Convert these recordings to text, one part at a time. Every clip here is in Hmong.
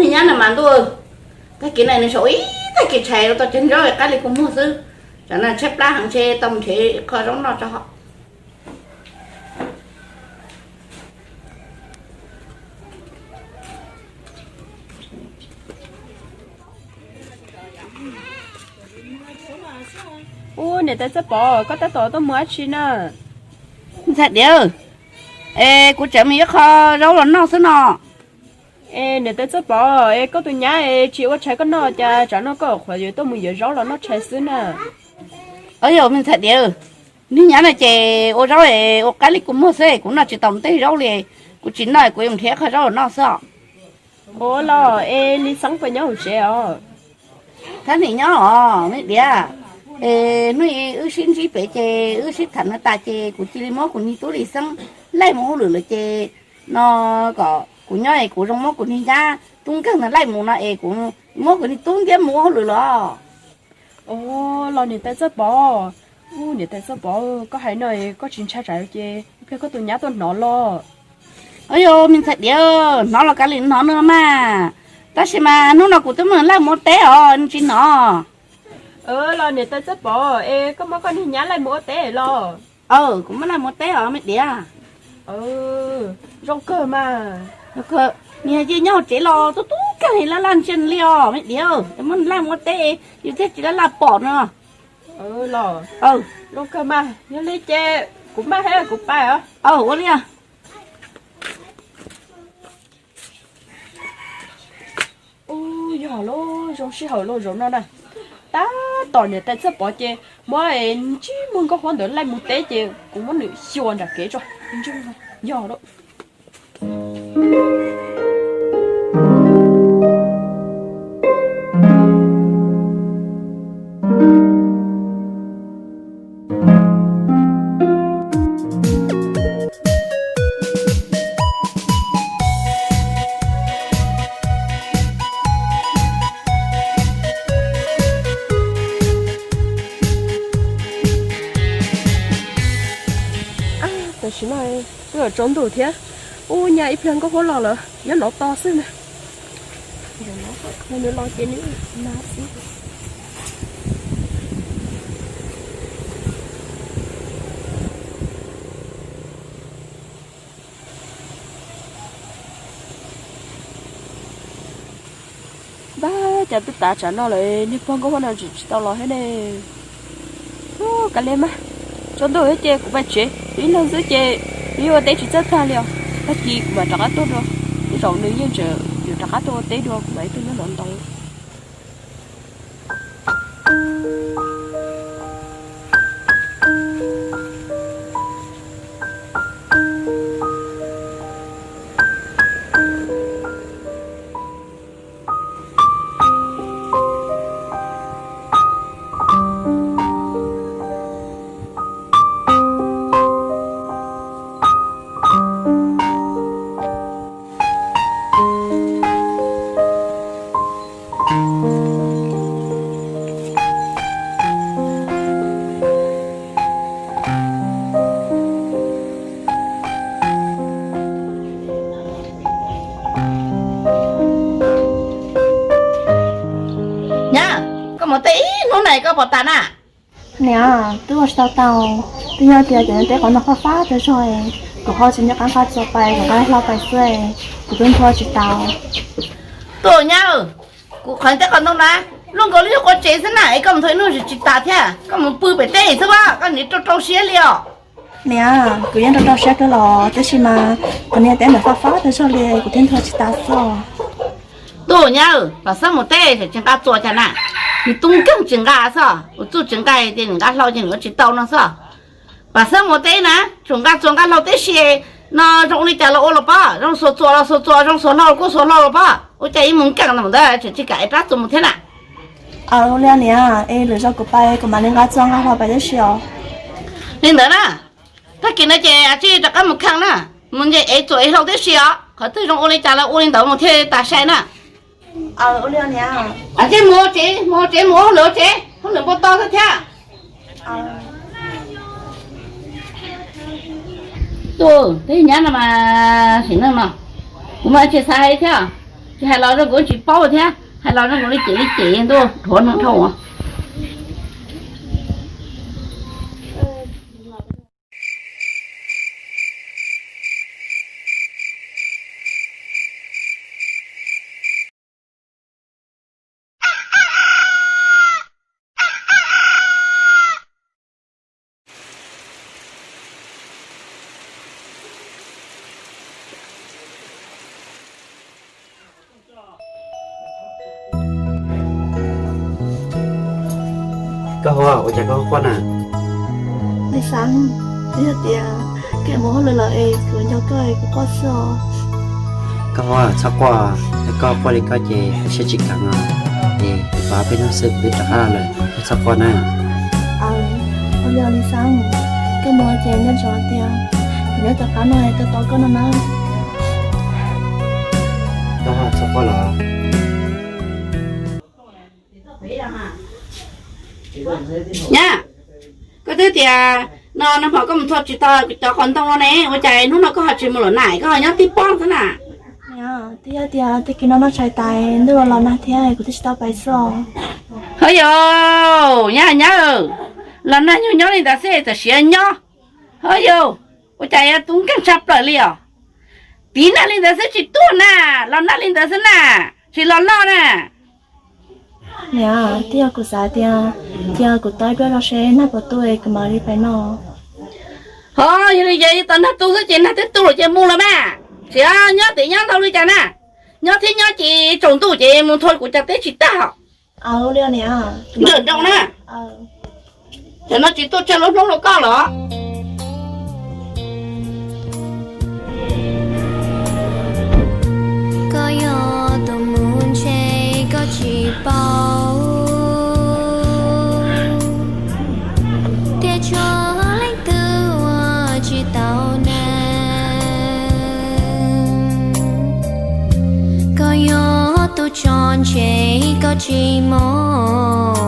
Niag nyab no mas ntuj, tag kis no nws saum ib tag kis tshais tau cov zaub qab li kua muag xwb. Tsam no tshaib plab heev ntshe tau mus nrhiav qho zaub noj tso. Ub, niam tais Txawj Pov, koj tab tom tuaj mus dab tsi na? Ntxhais Diav, es kuv tseem mus yuav qho zaub los noj xwb no. Es niam tais Txawj Pov, es koj tus nyab es tsis ua tshais koj noj cas tsam no koj qhuav yuav tuaj mus yuav zaub los noj tshais xwb na? Yog me ntxhais Diav, niag nyab no ces ua zaub es ua qab li kua muag xwb, kuv noj tsis tau nws tej zaub li. Kuv tsis noj, kuv yuav nrhiav qho zaub los noj xwb os. Ua los es Lis Xeeb puas nyob hauv tsev os? Thab Nim nyob os me Diav. Es hnub i wb sib ntsib pem ces wb sib tham no tas ces kuv cia li muab kuv niag tub Lis Xeeb laij mus hauj lwm lawm ces no kom kuv nyob es kuv zoo muab kuv niag nyab tub nkeeg ntawd laij mus no es kuv muab kuv niag tub ntiab mus ua hauj lwm los. Ua los niam tais Txawj Pov, ub niam tais Txawj Pov, koj hais no koj tsis ntshai tsam ces ib pliag koj tus nyab tuaj hnov los. Yog me ntxhais Diav, hnov los kav liam hnov no mas, tab sis mas hnub no kuv twb muab nws laij mus ua teb os, nws tsis hnov. Los niam tais Txawj Pov, es koj muab koj niag nyab laij mus ua teb los? Kuv muab laij mus ua teb os me Diav. Zoo kawg mas. Nws yog nyob hauv tsev los tub tub kawg li, laj laj ntsia nws li os me Diav, es muab nws laij mus ua teb yus thiaj tsis laj laj pom no. Los zoo kawg mas, yog li ces kuv maj thiab kuv pais os. Ua li. Ub, yog lub zoo sij hawm loj zaum no na, tab tom niam tais Txawj Pov ces muab ntsib muag Nkauj Huab ntawd laij mus teb ces kuv muab nws xyuas nram kev tso. Yog lawm. Tam sim no twb yuav tsaus ntuj thiab. Ub, nyaj ib pliag Nkauj Huab los lawm, nyob nov tos xwb na. Nws los ces nws nag xwb. Npab, cas twb tav tsam no lawm niag pog Nkauj Huab no tseem tsis tau los thiab ne. Ub, kav liam mas, tsaus ntuj thiab ces kuv pais tsev, ib leeg xwb ces nws yeej ua teb tsis txawj tag li os. Tag kis kuv mam rov qab tuaj dua, tej zaum nws yeej tseem yuav rov qab tuaj ua teb dua, kuv mam li tuaj nyob nov ntau. Nyab, koj mus teb ib hnub na koj puas tas na? Niam, twb ua tsis tau tau, twb yog tias cov teb qhov no fab fab tag zog, kuv ho tsis nco qab nqa txuas pais, kuv nqa hlo pais xwb, kuv twb nthua tsis tau. Tuaj nyab, kuv qhov teb qhov ntoo na, luaj nkaus li nyuag qhuav tsev xwb na es koj mus nthua ib hnub tsis tas thiab, koj mus pw pem teb xwb as, koj nim rau rau siab li os. Niam, kuv yeej rau rau siab kawg los tiam sis mas qhov niag teb ntawd fab fab tag zog li kuv thiaj nthua tsis tas xwb. Tuaj nyab, pam xab mus teb tsis nqa txuas cas na, nws tub nkeeg tsis nqa xwb, kuv txuj tsis nqa tias nws nqa hlau ces nws ua tsis tau no xwb. Pam xab mus teb na, tsuas nqa txuas nqa hlau tib si, no zoo li cas los ua los pob, zoo xuas txuas los xuas txuas, zoo xuas hlau los kuj xuas hlau los pob, ua cas ib mus nkeeg ntawd tseem tsis kam ev plab txuas mus thiab na. Aw, ua li niam, es lwm zaus kuv pais kuv mam li nqa txuas nqa hlau pais tib si os. Li ntawd na, tag kis no ces tsij rov qab mus kheej na, mus nce ev txuas ev hlau tib si os, qhov twg zoo ua li cas los ua li ntawd mus thiaj tas sai na. Aw, ua li niam. Tsij mus tsev, mus tsev mus ua hauj lwm tsev, hauj lwm npau taws xwb thiab. Tuaj, tej nyab no mas sim neej no, kuv mas tsis xav hais thiab. Tsis hais los zoo nkaus tsis paub thiab, hais los zoo nkaus li cem li cem ntuj dhuav no dhau. Koj hu, ua cas koj quaj na? Lis Xab, twb yog tias koj mus hauj lwm lawm es kuv nco koj es kuv quaj xwb os. Koj hu, txhob quaj, koj quaj li koj ces kuv siab tsis kheev os. Es kuv pab peb hnub xwb kuv twb rov qab los lawm, koj txhob quaj na. Ua li Lis Xab, koj mus ces nco ntsoov tias kuv nyob tom qab no es tos tos koj no na. Koj hu, txhob quaj los. Nyab, koj twb tias no nag hmo koj mus thua tsis tau kuv cov qos ntoo no ne, ua cas hnub no koj ho tsis mus lawm na, koj ho nyob tib pob xwb na? Twb yog tias tag kis no noj tshais tas ntuj los los nag thiab kuv thiaj tsis tau pais xwb os. Ho yog, nyab nyab, los nag nyuag nyob li ntawd xwb txawm siav nyob. Ho yog, ua cas yuav tub nkeeg tshaj plaws li os? Tiv nag li ntawd xwb tsis tuag na, los nag li ntawd xwb na, tsis los noj na. Niam, twb yog kuv xav tias cia kuv tos ib pliag zoj seb nag puas tu es kuv mam li pais noj. Ho yog li ces tos nag tu xwb ces nag twb tu lawm ces mus los mas, tsis nyob tim nyob ntau li cas na. Nyob thiab nyob ces tsaus ntuj ces mus thua kuv cov teb tsis tag. Nrawm nroos na. Cov no tsis tuaj tsawg lub hnub rau koj los? Koj yog tus mus ntshe koj tsis paub, thiab tshuav leej twg ua tsis tau na. Koj yog tus tso ntshe koj tsis mob,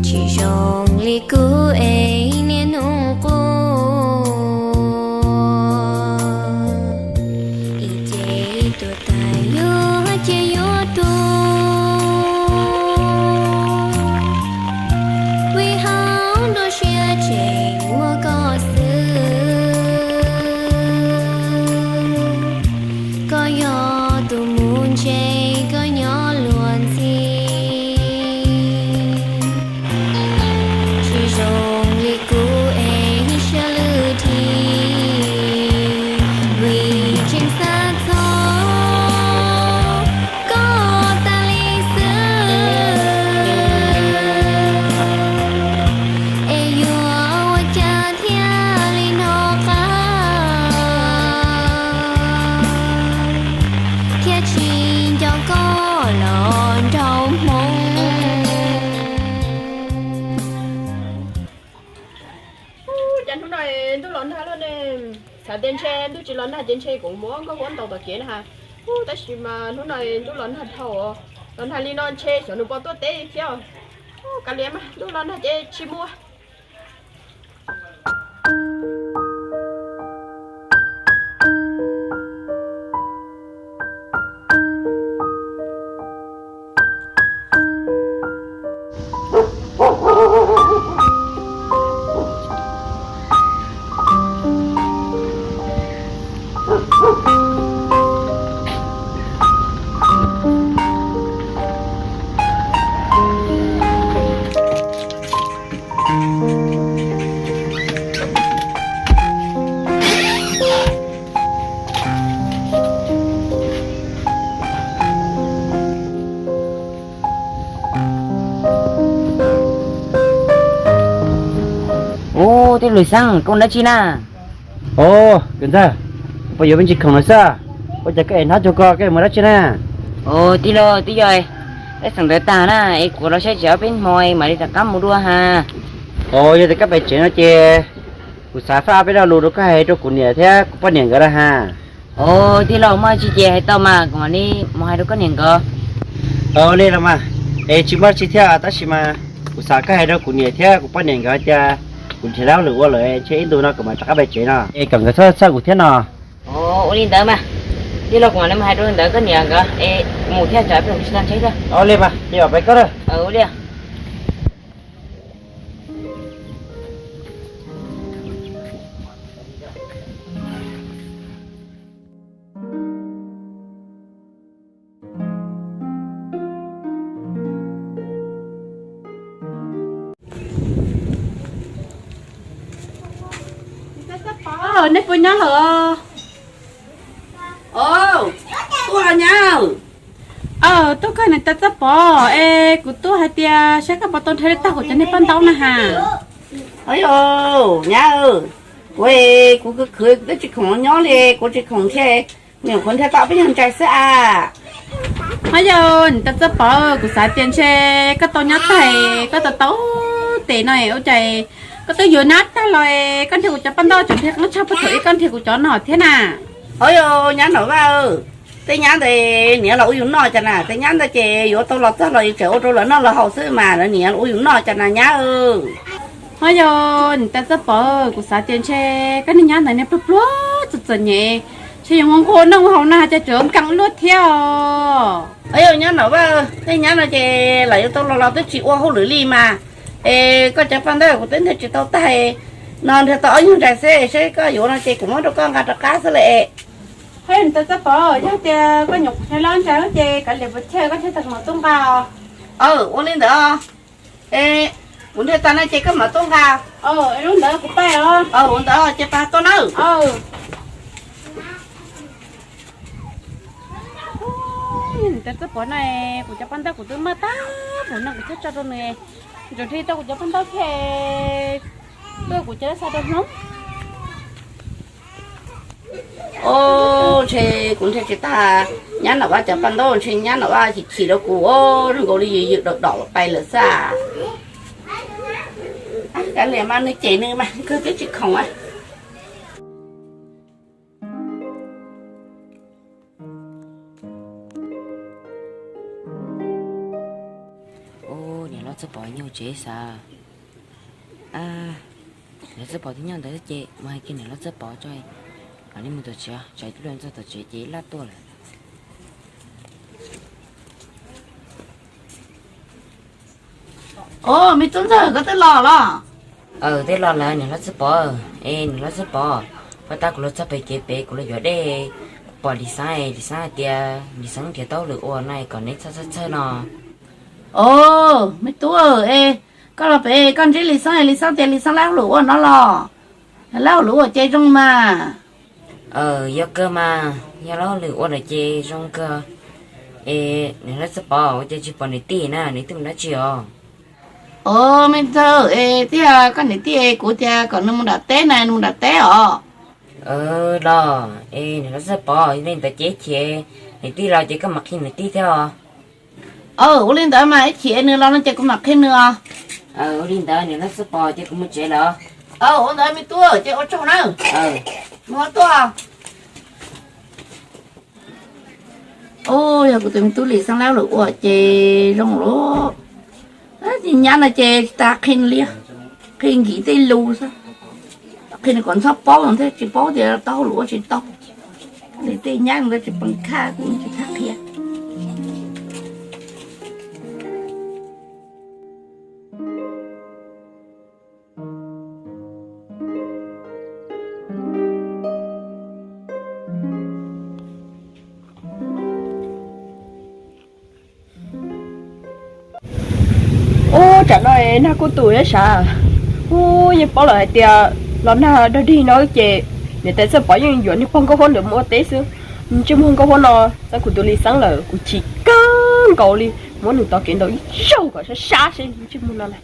tsis zoo li kuv es niaj hnub quaj. Ib ce tuag tag yuav cia yuav tuag, vim hauv nruab siab tseem muaj koj xwb. Koj yog tus mus ntshe koj nyob luag ntxhi, tsis zoo li kuv es siab lwj dhi, vim tseem xav txog koj tas li xwb. Es yuav ua cas thiaj li nco qab, thiaj tsis nco koj los nraug hmoov. Ub, cas hnub no ntuj los nag luaj ne. Xav tias ntshe ntuj tsis los nag ces ntshe kuv mus ua nkauj ua nraug tom kev na has. Ub, tab sis mas hnub no ntuj los nag dhau, los nag li no ntshe xyov nws puas tuaj teb thiab. Ub, kav liam mas, ntuj los nag ces tsis mus. Ub, tij laug Xeeb, koj mus dab tsi na? Os, kwv ntxawg, puas yuav me ntsis khoom no xwb? Ua cas koj es hnab cuag ko, koj mus dab tsi na? Os, tij laug, twb yog peb xeem ntawv tag na, es kuv los saib tsev ob peb hmo es mam li rov qab mus dua ha. Os, yog tias koj pais tsev no ces kuv xav faj ob peb lo lus rau koj hais rau kuv niam thiab kuv poj niam nkawd na ha. Os, tij laus, muaj tsi ces hais tau mas, kuv mam li mus hais rau koj niam nkawd. Os, li los mas, es tsis muaj tsi thiab, tab sis mas kuv xav koj hais rau kuv niam thiab kuv poj niam nkawd tias kuv nrhiav lawv hauj lwm ua lawm, ntshe ib ntus no kuv mam rov qab pais tsev no, es kom nkawd txhawb txhawb kuv thiab no. Os, ua li ntawd mas. Tij laug, kuv mam li mus hais rau ntawd koj niam nkawd es kuv mus thiab, tsam peb mus tsis tau ntshe thiab. Ua li mas, ces peb koj. Ua li. Nej puas nyob lawm? Tuaj nyab. Tuaj koj niam tais Txawj Pov es kuv tuaj hais tias saib koj puas tau nrhiav tau kuv cov niag paj ntaub na has. Nyab, kuv, kuv khwv khwv kuv twb tsis khoom nyob li, kuv tsis khoom ntshe, nyuam qhuav nrhiav tau peb nyuag ntsais xwb as. Ho yog niam tais Txawj Pov, kuv xav tias ntshe koj tau nyab tag, koj tau tau tes no ua cas koj twb yuav nyab tag los koj nrhiav kuv cov paj ntaub tseem nrhiav qeeb tshaj puag thaum ub koj nrhiav kuv cov no thiab na. Ho yog nyab Nom Vaj, tej nyab ntawd niam los ua yus noj cas na, tej nyab ntawd ces yuav tau los txog los yuav tseem ua rau lawv noj lawv haus xwb mas lawv niam los ua yus noj cas na nyab. Ho yog niam tais Txawj Pov, kuv xav tias ntshe koj niag nyab ntawd niag pluag pluag txom txom nyem, ntshe yuav nquag nquag noj nquag haus na cas tseem nkees luaj thiab os. Ho yog nyab Nom Vaj, tej nyab no ces lawv yuav tau los los twb tsis ua hauj lwm li mas, es koj cov paj ntaub kuv twb nrhiav tsis tau tag, no nrhiav tau ob nyuag ntsais xwb, saib koj yuav no ces kuv muab rau koj nqa rov qab xwb lawm. Ho yog niam tais Txawj Pov, yog tias koj nyuam qhuav nrhiav tau ntsais ces kav liam puas chawj koj thiaj tau mam tuaj nqa. Ua li ntawd. Es kuv nrhiav tau no ces koj mam tuaj nqa. Lub ntawd kuv pab os. Ua ntawd ces pab tuaj nawb. Niam tais Txawj Pov na, kuv cov paj ntaub kuv twb muab tag npaum no kuv thiaj tso rau nws, tseem nrhiav tau kuv cov paj ntaub thiab, tuaj kuv cov lab xav rau hnub. Os, ntshe kuv nrhiav tsis tag nyab Nom Vaj cov paj ntaub, ntshe nyab Nom Vaj chim chim rau kuv, zoo nkaus li yws yws dom dom pais lawm xwb. Kav liam mas, nws cem nws mas kawg twb tsis khoom. Ub, niam hlob Txawj Pov nyob tsev xav. Niam hlob Txawj Pov twb nyob ntawd ces mus hais kiag niam hlob Txawj Pov tso, mam li mus tom tsev, tsam ib pliag txog tom tsev ces laj tuaj lawm. Os, me tub ntxawg, koj twb los los? Twb los lawm niam hlob Txawj Pov. Es niam hlob Txawj Pov, puag ta kuv los txog pem kev pem kuv los yuav dej, kuv pom Lis Xeeb, Lis Xeeb hais tias Lis Xeeb nrhiav tau hauj lwm ua no kom neb txhob txhawj txhawj no. Os, me tub, es koj los pem koj ntsib Lis Xeeb, Lis Xeeb tias Lis Xeeb lab hauj lwm ua no los? Lab hauj lwm ua ces zoo mas. Yog kawg mas, yog lab hauj lwm ua lawm ces zoo kawg. Es niam hlob Txawj Pov, ua cas tsis pom niam tij na, niam tij mus dab tsi os? Os, me ntxawg, es tiag koj niam tij es kuv tias kom nws mus nram teb na, nws mus nram teb os. Los, es niam hlob Txawj Pov, yog li ntawd ces ib chim niam tij los ces koj mam qhia niam tij thiab os. Ua li ntawd mas ib chim nws los no ces kuv mam qhia nws os. Ua li ntawd niam hlob Txawj Pov, ces kuv mus tsev lawm. Ua ntawd me tub, ces ua tsaug na. Mus tuaj. Ub, yog kuv tus me tub Lis Xeeb lab hauj lwm ua ces zoo lawm. Nyab no ces tsis tas qhia li, qhia nkim tej lus xwb, qhia nws kom txhob paub no thiab, tsis paub tias tau hauj lwm ua tsis tau. Tej nyab no tsis peem khaj kuv tsis txhob qhia. Ub, tsam no nag kuj tu thiab sav. Ub, yeej paub lawm hais tias los nag dog dig no ces niam tais Txawj Pov yeej yuav niag pog Nkauj Huab ntawd mus ua teb xwb. Ntsej muag Nkauj Huab no txeeb kuv tus Lis Xeeb lawm, kuv chim kawg nkaus li, muab nws tov kev ntaus ib zaug kom sab sab seb ntsej muag no na.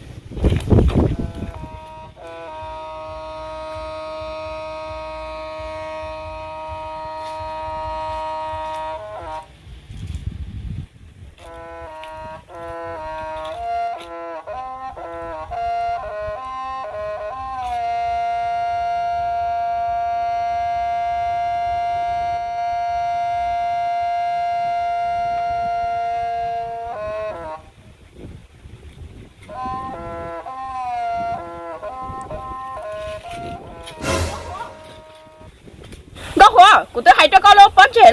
Nkauj Huab, kuv twb hais rau koj lub pob ntseg